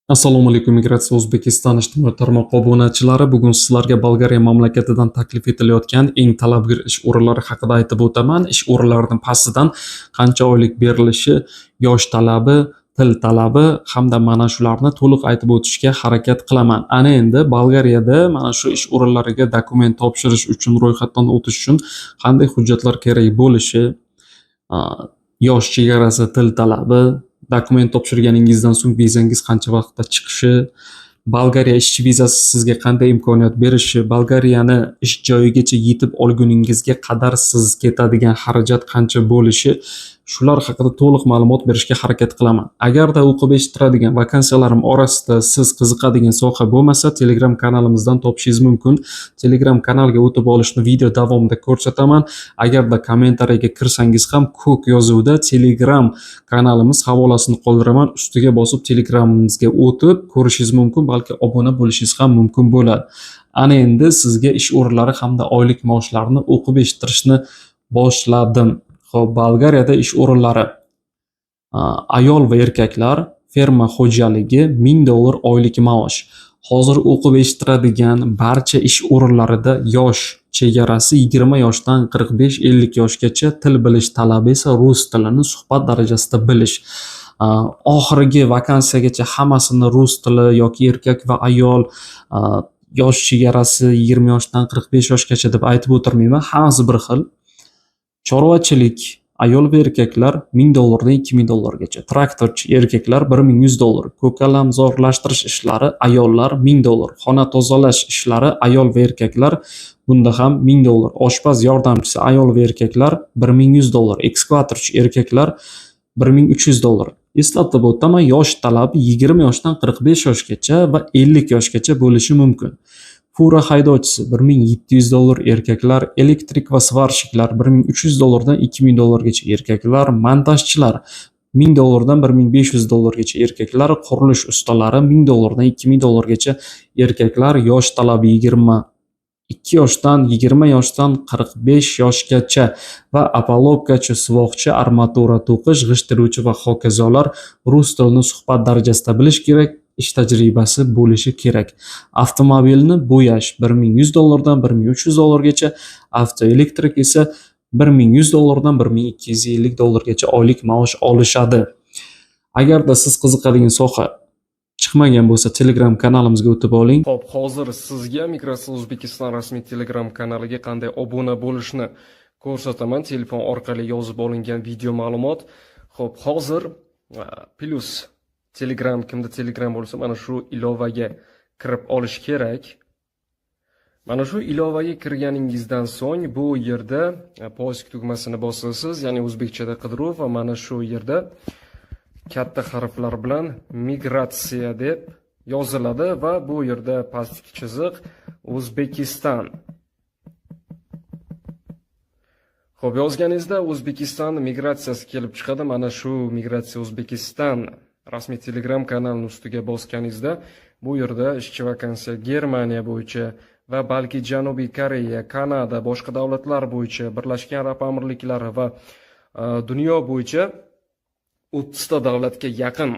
Assalomu alaykum, Migratsiya O'zbekiston ijtimoiy tarmoq obunachilari. Bugun sizlarga Bolgariya mamlakatidan taklif etilayotgan eng talabgir ish o'rinlari haqida aytib o'taman. Ish o'rinlarining pastidan qancha oylik berilishi, yosh talabi, til talabi hamda mana shularni to'liq aytib o'tishga harakat qilaman. Ana endi Bolgariyada mana shu ish o'rinlariga dokument topshirish uchun, ro'yxatdan o'tish uchun qanday hujjatlar kerak bo'lishi, yosh chegarasi, til talabi, dokument topshirganingizdan so'ng vizangiz qancha vaqtda chiqishi, Bolgariya ishchi vizasi sizga qanday imkoniyat berishi, Bolgariyani ish joyigacha yetib olguningizga qadar siz ketadigan xarajat qancha bo'lishi, shular haqida to'liq ma'lumot berishga harakat qilaman. Agarda o'qib eshittiradigan vakansiyalarim orasida siz qiziqadigan soha bo'lmasa, Telegram kanalimizdan topishingiz mumkin. Telegram kanalga o'tib olishni video davomida ko'rsataman. Agarda kommentariyaga kirsangiz ham ko'k yozuvda Telegram kanalimiz havolasini qoldiraman. Ustiga bosib Telegramimizga o'tib ko'rishingiz mumkin, balki obuna bo'lishingiz ham mumkin bo'ladi. Ana endi sizga ish o'rinlari hamda oylik maoshlarni o'qib eshittirishni boshladim. Xo'p, Bolgariyada ish o'rinlari. Ayol va erkaklar, ferma xo'jaligi, $1000 oylik maosh. Hozir o'qib eshittiradigan barcha ish o'rinlarida yosh chegarasi 20 yoshdan 45-50 yoshgacha, til bilish talabi esa rus tilini suhbat darajasida bilish. Oxirgi vakansiyagacha hammasini rus tili yoki erkak va ayol, yosh chegarasi 20 yoshdan 45 yoshgacha deb aytib o'tirmayman, hammasi bir xil. Chorvachilik, ayol va erkaklar, $1000 dan $2000 gacha. Traktorchi erkaklar $1100. Ko'kalamzorlashtirish ishlari, ayollar, $1000. Xona tozalash ishlari, ayol va erkaklar, bunda ham $1000. Oshpaz yordamchisi, ayol va erkaklar, $1100. Ekskavatorchi erkaklar $1300. Eslatib o'taman, yosh talabi 20 yoshdan 45 yoshgacha va 50 yoshgacha bo'lishi mumkin. Fura haydovchisi $1700 erkaklar, elektrik va svarщикlar $1300 dan $2000 gacha erkaklar, montajchilar $1000 dan $1500 gacha erkaklar, qurilish ustalari $1000 dan $2000 gacha erkaklar, yosh talabi 22 yoshdan, 20 yoshdan 45 yoshgacha va opalobkachi, suvoqchi, armatura to'qish, g'isht teruvchi va hokazolar rus tilini suhbat darajasida bilish kerak, ish tajribasi bo'lishi kerak. Avtomobilni bo'yash $1100 dan $1300 gacha, avtoelektrik esa $1100 dan $1250 gacha oylik maosh olishadi. Agarda siz qiziqadigan soha chiqmagan bo'lsa, Telegram kanalimizga o'tib oling. Xo'p, hozir sizga Migratsiya O'zbekiston rasmiy Telegram kanaliga qanday obuna bo'lishni ko'rsataman. Telefon orqali yozib olingan video ma'lumot. Xo'p, hozir plyus Telegram, kimda Telegram bo'lsa, mana shu ilovaga kirib olish kerak. Mana shu ilovaga kirganingizdan so'ng bu yerda поиск tugmasini bosasiz, ya'ni o'zbekchada qidiruv, va mana shu yerda katta harflar bilan migratsiya deb yoziladi va bu yerda pastki chiziq O'zbekiston. Xo'p, yozganingizda O'zbekiston migratsiyasi kelib chiqadi. Mana shu Migratsiya O'zbekiston rasmiy Telegram kanalining ustiga bosganingizda bu yerda ishchi vakansiya Germaniya bo'yicha va balki Janubiy Koreya, Kanada, boshqa davlatlar bo'yicha, Birlashgan Arab Amirliklari va dunyo bo'yicha 30 ta davlatga yaqin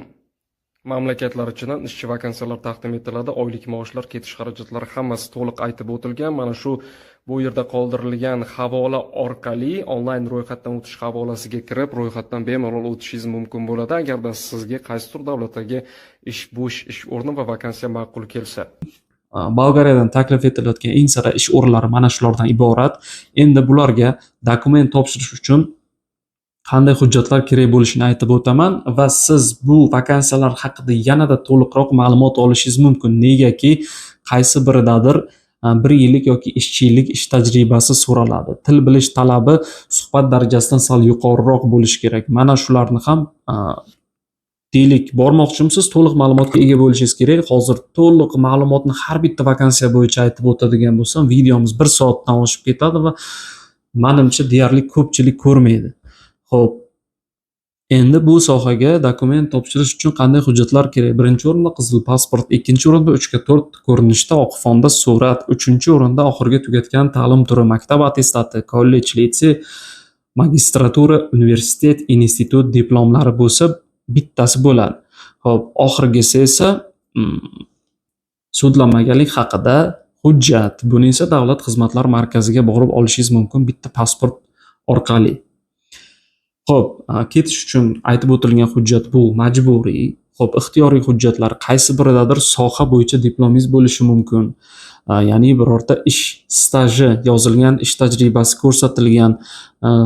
mamlakatlar ichidan ishchi vakansiyalar taqdim etiladi. Oylik maoshlar, ketish xarajatlari hammasi to'liq aytib o'tilgan. Mana shu bu yerda qoldirilgan havola orqali onlayn ro'yxatdan o'tish havolasiga kirib, ro'yxatdan bemalol o'tishingiz mumkin bo'ladi, agarda sizga qaysidir davlatdagi ish bo'sh ish o'rni va vakansiya ma'qul kelsa. Bolgariyadan taklif etilayotgan eng sara ish o'rinlari mana shulardan iborat. Endi bularga dokument topshirish uchun qanday hujjatlar kerak bo'lishini aytib o'taman va siz bu vakansiyalar haqida yanada to'liqroq ma'lumot olishingiz mumkin. Negaki qaysi biridadir 1 yillik yoki 3 yillik ish tajribasi so'raladi. Til bilish talabi suhbat darajasidan sal yuqoriroq bo'lishi kerak. Mana shularni ham, deylik, bormoqchimisiz, to'liq ma'lumotga ega bo'lishingiz kerak. Hozir to'liq ma'lumotni har bitta vakansiya bo'yicha aytib o'tadigan bo'lsam, videomiz 1 soatdan oshib ketadi va manimcha deyarli ko'pchilik ko'rmaydi. Xo'p, endi bu sohaga dokument topshirish uchun qanday hujjatlar kerak? Birinchi o'rinda qizil pasport, ikkinchi o'rinda 3 ga 4 ko'rinishda oq fonda surat, uchinchi o'rinda oxirgi tugatgan ta'lim turi, maktab attestati, kollej, litsey, magistratura, universitet, institut diplomlari bo'lsa bittasi bo'ladi. Xo'p, oxirgisi esa sudlanmaganlik haqida hujjat. Buni esa davlat xizmatlari markaziga borib olishingiz mumkin bitta pasport orqali. Xo'p, ketish uchun aytib o'tilgan hujjat bu majburiy. Xo'p, ixtiyoriy hujjatlar: qaysi biridadir soha bo'yicha diplomingiz bo'lishi mumkin. Ya'ni birorta ish staji yozilgan, ish tajribasi ko'rsatilgan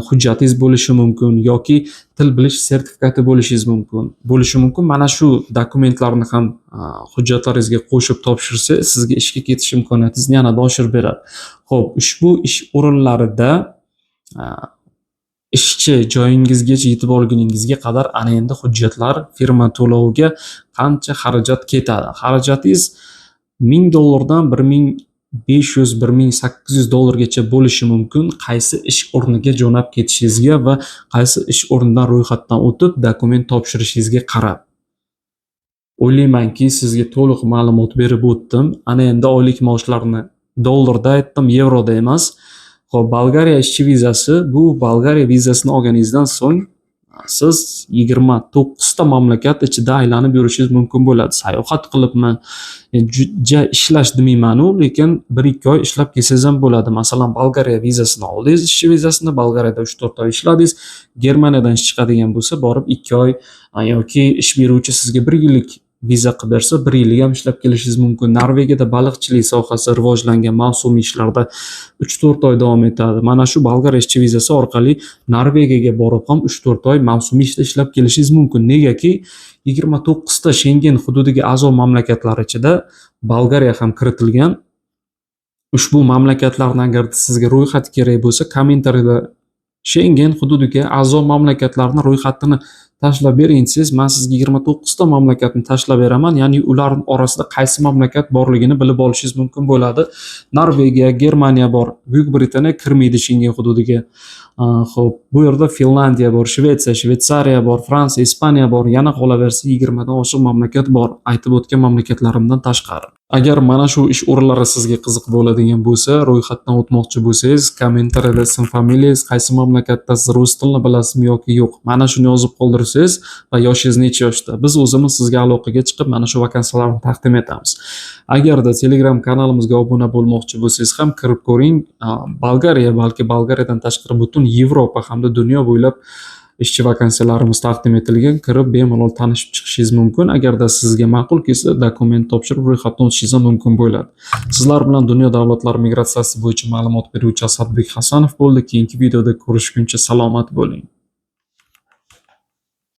hujjatingiz bo'lishi mumkin yoki til bilish sertifikati bo'lishi mumkin. Mana shu dokumentlarni ham hujjatlaringizga qo'shib topshirsangiz, sizga ishga ketish imkoniyatingizni yanada oshirib beradi. Xo'p, ushbu ish o'rinlarida ishchi joyingizgacha yetib olguningizga qadar ana endi hujjatlar, firma to'loviga qancha xarajat ketadi? Xarajatingiz 1000 dollardan 1500, 1800 dollargacha bo'lishi mumkin. Qaysi ish o'rniga jo'nab ketishingizga va qaysi ish o'rnidan ro'yxatdan o'tib, dokument topshirishingizga qarab. O'ylaymanki, sizga to'liq ma'lumot berib o'tdim. Ana endi oylik maoshlarni dollarda aytdim, yevroda emas. Xo'p, Bolgariya ishchi vizasi: bu Bolgariya vizasini olganingizdan so'ng siz 29 ta mamlakat ichida aylanib yurishingiz mumkin bo'ladi. Sayohat qilibmi, ja ishlash demaymanu, lekin 1-2 oy ishlab kelsangiz ham bo'ladi. Masalan, Bolgariya vizasini oldingiz, ishchi vizasini, Bolgariyada 3-4 oy ishladingiz. Germaniyadan ish chiqadigan bo'lsa, borib 2 oy yoki ish beruvchi sizga bir yillik viza qilib bersa, bir yillik ham ishlab kelishingiz mumkin. Norvegiyada baliqchilik sohasi rivojlangan, mavsumiy ishlarda 3-4 oy davom etadi. Mana shu Bolgariya ishchi vizasi orqali Norvegiyaga borib ham 3-4 oy mavsumiy ishda ishlab kelishingiz mumkin. Negaki, 29 ta Shengen hududiga a'zo mamlakatlar ichida Bolgariya ham kiritilgan. Ushbu mamlakatlarni agar sizga ro'yxat kerak bo'lsa, kommentariyada Shengen hududiga a'zo mamlakatlarni ro'yxatini tashlab bering desangiz, man sizga 29 ta mamlakatni tashlab beraman. Ya'ni ularni orasida qaysi mamlakat borligini bilib olishingiz mumkin bo'ladi. Norvegiya, Germaniya bor, Buyuk Britaniya kirmaydi Shengen hududiga. Xo'p, bu yerda Finlandiya bor, Shvetsiya, Shvetsariya bor, Fransiya, Ispaniya bor, yana qolaversa 20 dan oshiq mamlakat bor, aytib o'tgan mamlakatlarimdan tashqari. Agar mana shu ish o'rinlari sizga qiziq bo'ladigan bo'lsa, ro'yxatdan o'tmoqchi bo'lsangiz, kommentariyada ism, familiyangiz, qaysi mamlakatdasiz, rus tilini bilasizmi yoki yo'q, mana shuni yozib qoldirsangiz va yoshingiz necha yoshda, biz o'zimiz sizga aloqaga chiqib, mana shu vakansiyalarni taqdim etamiz. Agarda Telegram kanalimizga obuna bo'lmoqchi bo'lsangiz ham kirib ko'ring. Bolgariya, balki Bolgariyadan tashqari butun Yevropa hamda dunyo bo'ylab ishchi vakansiyalarimiz taqdim etilgan. Kirib bemalol tanishib chiqishingiz mumkin. Agarda sizga ma'qul kelsa, dokument topshirib, ro'yxatdan o'tishingiz ham mumkin bo'ladi. Sizlar bilan dunyo davlatlari migratsiyasi bo'yicha ma'lumot beruvchi Asadbek Hasanov bo'ldi. Keyingi videoda ko'rishguncha salomat bo'ling.